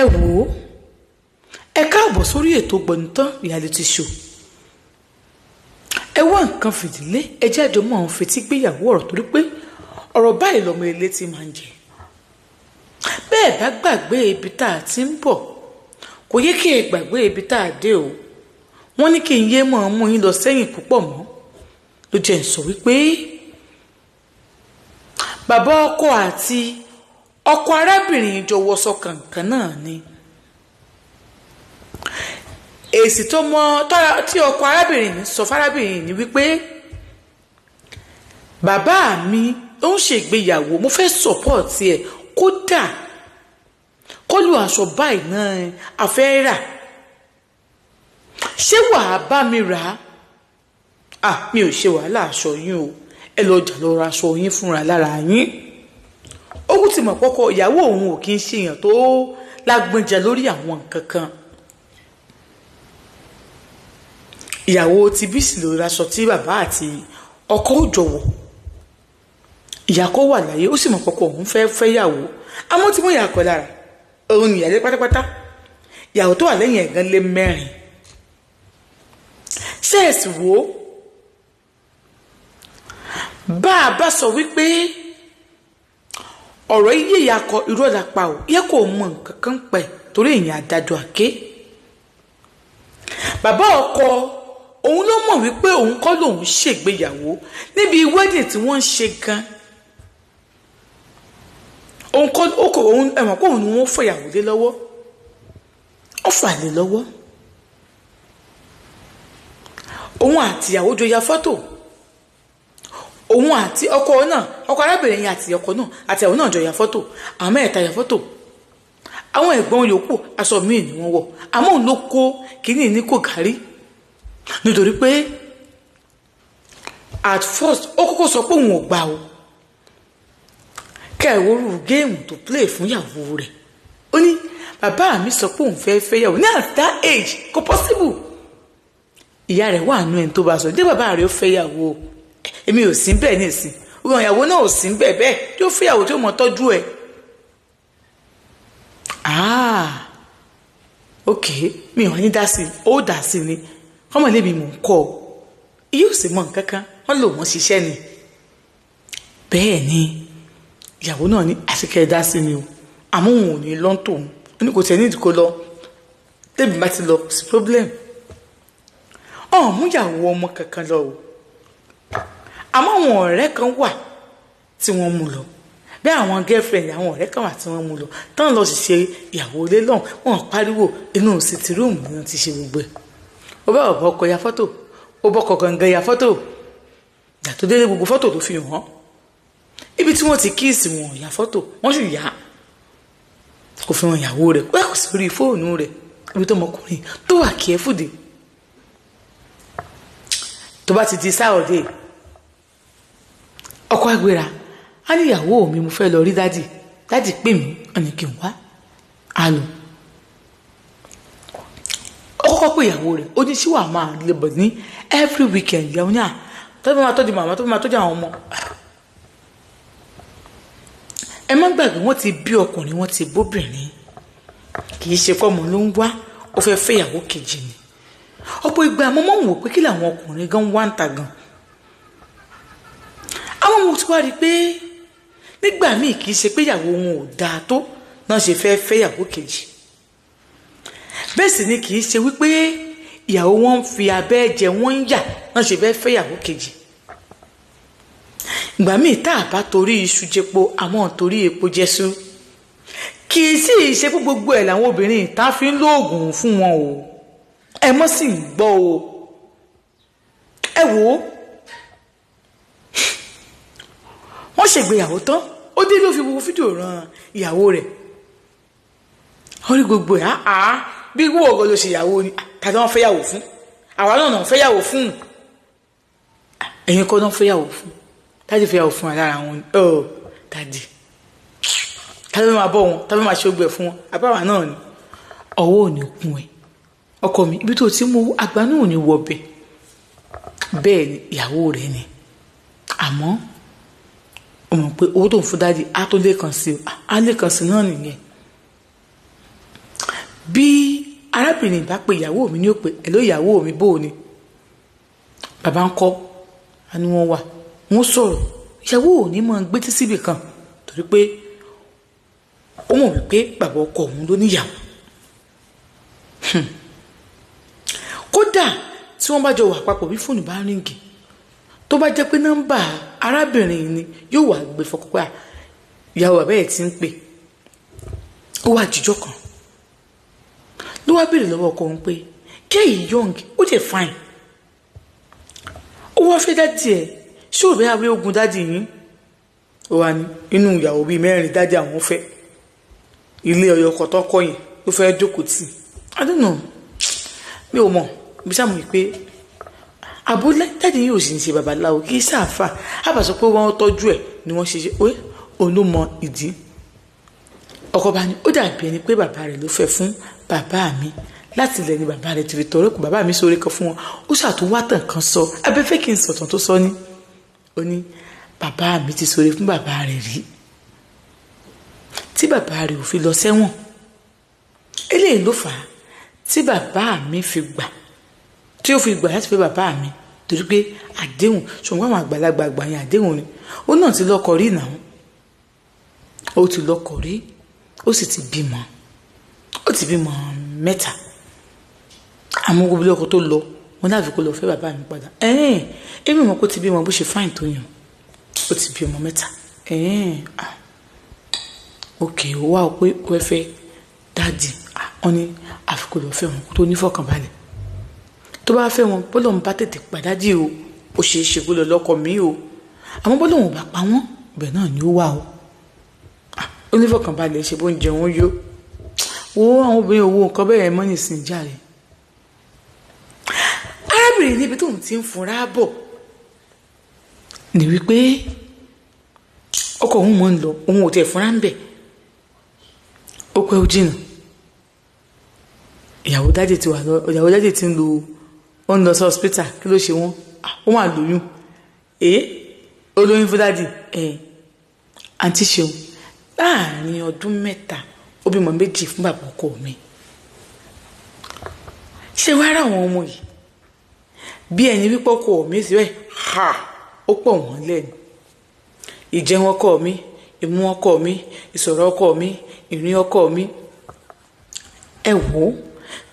Ẹ wò ó, ẹ káàbọ̀ sórí ètò Gbọ̀nìtàn Reality Show. Ẹ wá nǹkan fìdílé, ẹ jẹ́ àjọ mọ́ àwọn fetí gbéyàwó ọ̀rọ̀ torí pé ọ̀rọ̀ báyìí lọ́mọ ilé ti máa ń jẹ. Bẹ́ẹ̀ bá gbàgbé ibi tá a ti ń bọ̀, kò yẹ kí ẹ gbàgbé ibi tá a dé o. Wọ́n ní kí n yé mọ́ mú yín lọ sẹ́yìn púpọ̀ mọ́, ló jẹ́ ń sọ wípé bàbá ọkọ àti ọkọ arábìnrin jọ wọṣọ kàǹkàn náà ni. Èsì tó mọ tí ọkọ arábìnrin sọ fárábìnrin ni wípé bàbá mi ó ń ṣègbéyàwó, mo fẹ́ sọ̀pọ̀tì ẹ̀, kódà kó lu aṣọ báyìí náà a fẹ́ rà, ṣé wàá bá mi rà á? Mi ò ṣe wàhálà aṣọ yín o, ẹ lọ jà lọ ra aṣọ yín fúnra lára yín. Ó kú ti mọ̀ pọ́kọ ìyàwó òun ò kí ń ṣe èèyàn tó lágbọ́njẹ lórí àwọn nǹkan kan. Ìyàwó ti bísí ló raṣọ tí bàbá àti ọkọ ò jọ̀wọ́. Ìyá kó wà láyé, ó sì mọ̀ pọ́kọ òun fẹ́ fẹ́yàwó, àmọ́ tí mo yà kọ́ lára òun ìyàlẹ́ pátápátá. Ìyàwó tó wà lẹ́yìn ẹ̀gán lé mẹ́rin. Ṣẹ́ẹ̀sì wo bá a bá sọ wípé ọ̀rọ̀ iye ìyá kọ irú ọ̀dà pa ò yẹ kó mọ nǹkan kan pẹ̀ torí èèyàn adájọ́ àké. Bàbá ọkọ òun ló mọ̀ wípé òun kọ́ lòun ṣègbéyàwó níbi wedding tí wọ́n ń ṣe gan. Òun kọ́ ó kọ òun ẹ̀wọ̀n kó òun ni wọ́n fọyàwó lé lọ́wọ́, ó fà lé lọ́wọ́. Òun àti ìyàwó jọ ya fọ́tò, òun àti ọkọ náà, ọkọ arábìnrin yẹn àti ọkọ náà àti ìyàwó náà jọ ya fọ́tò, àwọn mẹ́ẹ̀ta ya fọ́tò. Àwọn ẹ̀gbọ́n yòókù aṣọ míì ni wọ́n wọ̀, àmọ́ òun ló kó kínní ní kò gárí, nítorí pé at first ó kọ́kọ́ sọ pé òun ò gbà o. Kẹ́ẹ̀wòrú géèmù tó play fún ìyàwó rẹ̀, ó ní bàbá mi sọ pé òun fẹ́ fẹ́ yàwó ní at that age, kò possible. Ìyá rẹ̀ wà nú ẹni tó bá sọ dé bàbá rẹ̀ ó fẹ́ yàwó, èmi ò sí bẹ́ẹ̀ nísìn, òun ìyàwó náà ò sí bẹ́ẹ̀ bẹ́ẹ̀ tí ó fẹ́ yàwó tí ó mọ tọ́jú ẹ̀. Ah, ok, mi ò ní dá sí i, ó dá sí ni ọmọ ilé mi mò ń kọ́ ọ, yóò sì mọ nǹkan kan, wọ́n lò wọ́n ṣiṣẹ́ ni. Bẹ́ẹ̀ ni ìyàwó náà ní àfikẹ́ dá sí ni o, àmọ́ òun ò ní lọ́ńtò òun, ó ní kò tẹ̀ ní ìdíkó lọ, tẹ́bi bá ti lọ sí problem. Ọ̀hún mú ìyàwó ọmọ kankan lọ o, àmọ́ àwọn ọ̀rẹ́ kan wà tí wọ́n mú lọ, bí àwọn girlfriend àwọn ọ̀rẹ́ kan wà tí wọ́n mú lọ tán lọ sì ṣe ìyàwó ilé lọ́hùn, wọ́n pariwo inú sitting room ni wọ́n ti ṣe gbogbo ẹ̀. Ó bá ọ̀bọ ọkọ ya fọ́tò, ó bọ́kọ gangan ya fọ́tò, ìgbà tó délé gbogbo fọ́tò tó fi hàn ibi tí wọ́n ti kíìsì wọn ya fọ́tò, wọ́n sì yá kò fi hàn ìyàwó rẹ̀, ó yà sórí fóònù rẹ̀ ibi tó ọmọkùnrin tó wà kí ẹ fùdí. Tó bá ti di Saturday, ọkọ àgbéra á ní ìyàwó mi mo fẹ́ lọ rí dádì, dádì pè mí ọ̀nà kí n wá á lọ. Ó kọ́kọ́ pé ìyàwó rẹ̀, ó ní síwà máa lè bọ̀ ní every weekend, ìyàwó ní à tó fi máa tọ́jú màmá, tó fi máa tọ́jú àwọn ọmọ. Ẹ má gbàgbé wọ́n ti bí ọkùnrin, wọ́n ti bóbìnrin, kì í ṣe fọ́mọ ló ń wá, ó fẹ́ fẹ́ ìyàwó kejì ni. Ọ̀pọ̀ ìgbà mo mọ̀ wò pé kí làwọn ọkùnrin gan wá ń ta gan. Àwọn ọmọ tí wàá rí i pé nígbà míì kì í ṣe pé ìyàwó wọn ò dáa tó náà ṣe fẹ́ fẹ́ ìyàwó kejì. Bẹ́ẹ̀ sì ni kì í ṣe wípé ìyàwó wọn ń fi abẹ́ jẹ wọ́n ń yà náà ṣe fẹ́ fẹ́ ìyàwó kejì. Ìgbà míì tá a bá torí iṣu jẹpo, àmọ́ torí epo jẹṣu. Kì í sì ṣe pé gbogbo ẹ̀ làwọn obìnrin ìta fi ń lóògùn fún wọn o. Ẹ mọ́ sì ń gbọ́ o. Ẹ wò ó. Wọ́n ṣègbéyàwó tán, ó dé ló fi gbogbo fídíò ran ìyàwó rẹ̀. Ó rí gbogbo ẹ̀ á bí wọ́n ọ̀gọ́ ló ṣe ìyàwó ni tàbí wọ́n fẹ́yàwó fún. Àwa náà náà fẹ́yàwó fún. Ẹ̀yin kọ́ náà fẹ́yàwó fún. Tádì fẹ́yàwó fún wa lára wọn ni. Ọ̀ tádì. Tádì máa bọ́ wọn, tádì máa ṣe ogbẹ̀ fún wọn. Àbáwá náà ni. Ọwọ́ ò ní kún ẹ. Ọkọ mi, ibi tó ti mú àgbà náà ò ní wọbẹ̀. Bẹ́ẹ̀ ni ìyàwó rẹ̀ ni. Àmọ́ ó mọ̀ pé owó tó ń fún dádì á tó lé kan sí, á lé kan sí náà nìyẹn. Bí arábìnrin bá pe ìyàwó mi ní ó pè ẹ̀ ló ìyàwó mi bò ó ni bàbá ń kọ́ àni wọ́n wà wọ́n sọ̀rọ̀. Ìyàwó ò ní máa gbé tí síbì kan torí pé ó mọ̀ wípé bàbá ọkọ òun ló níyàwó. Kódà tí wọ́n bá jọ wà papọ̀, bí fóònù bá ring, tó bá jẹ́ pé nọ́mbà arábìnrin ni, yóò wà gbé fọkọ pé ìyàwó bàbá ẹ̀ ti ń pè. Ó wà jíjọ́ kan ló wá béèrè lọ́wọ́ ọkọ òun pé kéyìí young, ó dẹ̀ fine, ó wá fẹ́ daddy ẹ̀, ṣé ò bẹ́ẹ̀ awé ogun daddy yín? Ó wà ní inú ìyàwó bíi mẹ́rin daddy àwọn fẹ́, ilé ọyọ ọkọ̀ tó kọ́ yẹn ló fẹ́ jókòó tì. I don't know, mi ò mọ̀ bí sáà mọ̀ pé àbúlé daddy yìí ò sì ń ṣe babaláwo, kì í sáàfà àbàsọ pé wọ́n tọ́jú ẹ̀ ni wọ́n ṣe ṣe ó òun ló mọ ìdí. Ọkọ bá ní ó dàbí ẹni pé bàbá rẹ̀ ló fẹ́ fún bàbá mi láti ilẹ̀ ni bàbá rẹ̀ ti fi tọrọ kù, bàbá mi sóore kan fún wọn. Ó ṣàtúnwátàn kan sọ abẹ́fẹ́ kí n sọ̀tàn tó sọ ní. Ó ní bàbá mi ti sóore fún bàbá rẹ̀ rí tí bàbá rẹ̀ ò fi lọ sẹ́wọ̀n. Eléyìí ló fà á tí bàbá mi fi gbà, tí ó fi gbà láti fẹ́ bàbá mi, torí pé àdéhùn. Ṣùgbọ́n àwọn àgbàlagbà àgbà yẹn, àdéhùn ni. Ó náà ti lọ́kọ rí náà, ó ti lọ́kọ rí, ó sì ti bímọ, ó ti bímọ mẹ́ta. Àmọ́ gbogbo ọkọ tó lọ wọn láfi kó lọ fẹ́ bàbá mi padà. Ẹ̀ẹ́n, èmi mọ̀ kó ti bímọ, bó ṣe fine tó yàn, ó ti bí ọmọ mẹ́ta. Ẹ̀ẹ́n, ah, ok, ó wá pé ó fẹ́ daddy. Wọ́n ní àfi kó lọ fẹ́ wọn kó tó nífọ̀kànbalẹ̀. Tó bá fẹ́ wọn, bọ́lọ̀ ń bá tètè pa daddy o, ó ṣeé ṣe kó lọ lọ́kọ mi o. Àmọ́ bọ́lọ̀ wọn ò bá pa wọ́n, ibẹ̀ náà ni ó wà o. Ó nífọ̀kànbalẹ̀, ṣe bó ń jẹun yó. Wo àwọn obìnrin owó nǹkan bẹ́ẹ̀ mọ́ nìsín jáde. Arábìnrin níbi tóun ti ń funra bọ̀ ní wípé ọkọ òun mọ̀ ń lọ, òun ò tiẹ̀ fúnra ń bẹ̀. Ó pẹ́, ó jìnnà, ìyàwó daddy ti wà lọ, ìyàwó daddy ti ń lo, ó ń lọ sí hospital. Kí ló ṣe wọ́n? Ó wà lóyún. Èé, ó lóyún fún daddy ẹ̀. Àǹtí ṣeun, láàrin ọdún 3, ó bímọ méjì fún bàbá ọkọ mi. Ṣé wàá rà àwọn ọmọ yìí bí ẹni wípé ọkọ mi síbẹ̀ ha, ó pọ̀ wọ́n lẹ́nu. Ìjẹun ọkọ mi, ìmú ọkọ mi, ìsọ̀rọ̀ ọkọ mi, ìrìn ọkọ mi, ẹ wò ó,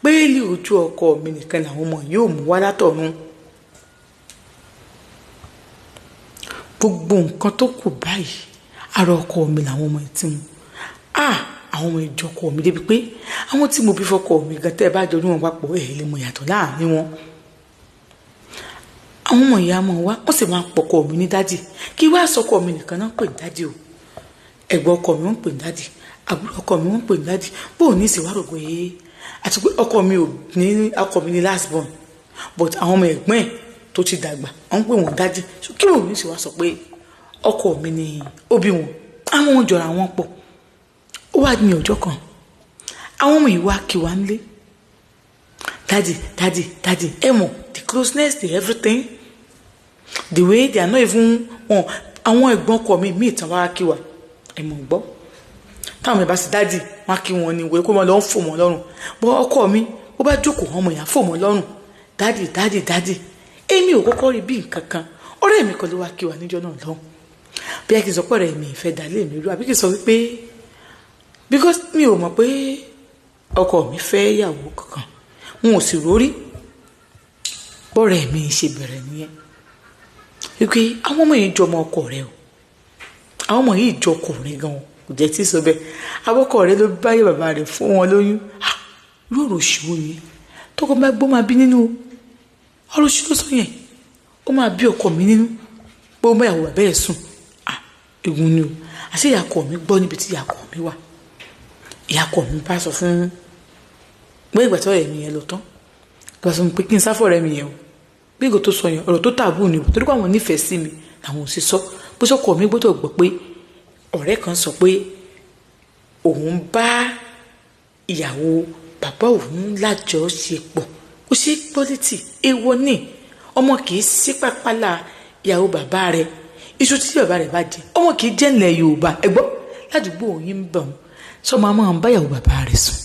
péèlì ojú ọkọ mi nìkan làwọn ọmọ yóò mú wá látọ̀run. Gbogbo nǹkan tó kù báyìí, ara ọkọ mi làwọn ọmọ yìí ti mú. Ah, àwọn ọmọ ìjọ ọkọ mi débi pé àwọn tí mo bí fọkọ mi gan, tẹ́ ẹ bá jọ ní wọn papọ̀, ẹ̀ lè mọ ìyàtọ̀ láàrin wọn. Àwọn ọmọ ìyá mọ̀ wá, wọ́n sì máa ń pọkọ mi ní daddy. Kí wá sọkọ mi nìkan náà pè ní daddy o, ẹ̀gbọ́n ọkọ mi wọ́n pè ní daddy, àbúrò ọkọ mi wọ́n pè ní daddy. Bóò ní ìsìnwá rògbò yé àti pé ọkọ mi ò ní, ọkọ mi ní last born, but àwọn ọmọ ẹ̀gbọ́n ẹ̀ tó ti dàgbà, wọ́n pè wọ́n daddy. So kí lóò ní ìsìnwá sọ pé ọkọ mi ni ó bí wọn? Àwọn wọn jọra wọn pọ̀. Ó wá ní ọjọ́ kan, àwọn ọmọ yìí wá kí wa ń lé, "Daddy, daddy, daddy." Ẹ mọ̀ the closeness, the everything, the way they are not even wọn. Àwọn ẹ̀gbọ́n ọkọ mi míì tán wá kí wa, ẹ mọ̀ gbọ́ táwọn ẹ̀ bá sì daddy, wọn á kí wọn ní ìwé kó wọn lọ ń fò wọn lọ́rùn bọ́. Ọkọ mi, ó bá jókòó, ọmọ yẹn á fò wọn lọ́rùn, "Daddy, daddy, daddy." Èmi ò kọ́kọ́ rí bí nǹkan kan. Ọ̀rẹ́ mi kan ló wá kí wa níjọ́ náà lọ́hùn. Bí a kì í sọ pé ọ̀rẹ́ mi ìfẹ́ dà lé mi rú, àbí kì í sọ wípé because mi ò mọ̀ pé ọkọ mi fẹ́ yàwó kankan, n ò sì rórí. Bọ́rẹ̀ mi ṣe bẹ̀rẹ̀ nìyẹn wípé àwọn ọmọ yìí jọ ọmọ ọkọ rẹ o, àwọn ọmọ yìí jọ ọkọ rẹ gan o, kò jẹ́ tí sọ bẹ́ẹ̀, abọ́kọ rẹ ló báyé bàbá rẹ fún wọn lóyún. Irú ọ̀rọ̀ òṣìwò yẹn, tọkọ bá gbọ́, máa bí nínú o. Ọ̀rọ̀ òṣì ló sọ yẹn, ó máa bí ọkọ mi nínú pé ó báyàwó bàbá ẹ̀ sùn. Egun ni o. Àṣé ìyàkọ mi gbọ́ níbi tí ìyàkọ mi wà. Ìyàkọ mi bá sọ fún pé ìgbà tí ọ̀rẹ́ mi yẹn lọ tán, bá sọ pé kí n sáfọ̀ ọ̀rẹ́ mi yẹn o, bí nǹkan tó sọ yẹn, ọ̀rọ̀ tó tàbú ni o, torí pé àwọn nífẹ̀ẹ́ sí mi làwọn ò sì sọ bó sọkọ mi gbọ́dọ̀ gbọ́ pé ọ̀rẹ́ kan sọ pé òun bá ìyàwó bàbá òun lájọṣepọ̀. Kò ṣeé gbọ́ létí, èèwọ̀ ni. Ọmọ kì í sí pápálá ìyàwó bàbá rẹ̀. Iṣu tí bàbá rẹ̀ bá jẹ, ọmọ kì í jẹ́ ńlẹ̀ Yorùbá. Ẹ̀gbọ́n ládùúgbò yín ń bẹ̀ wọ́n sọ máa ń bá ìyàwó bàbá rẹ̀ sùn.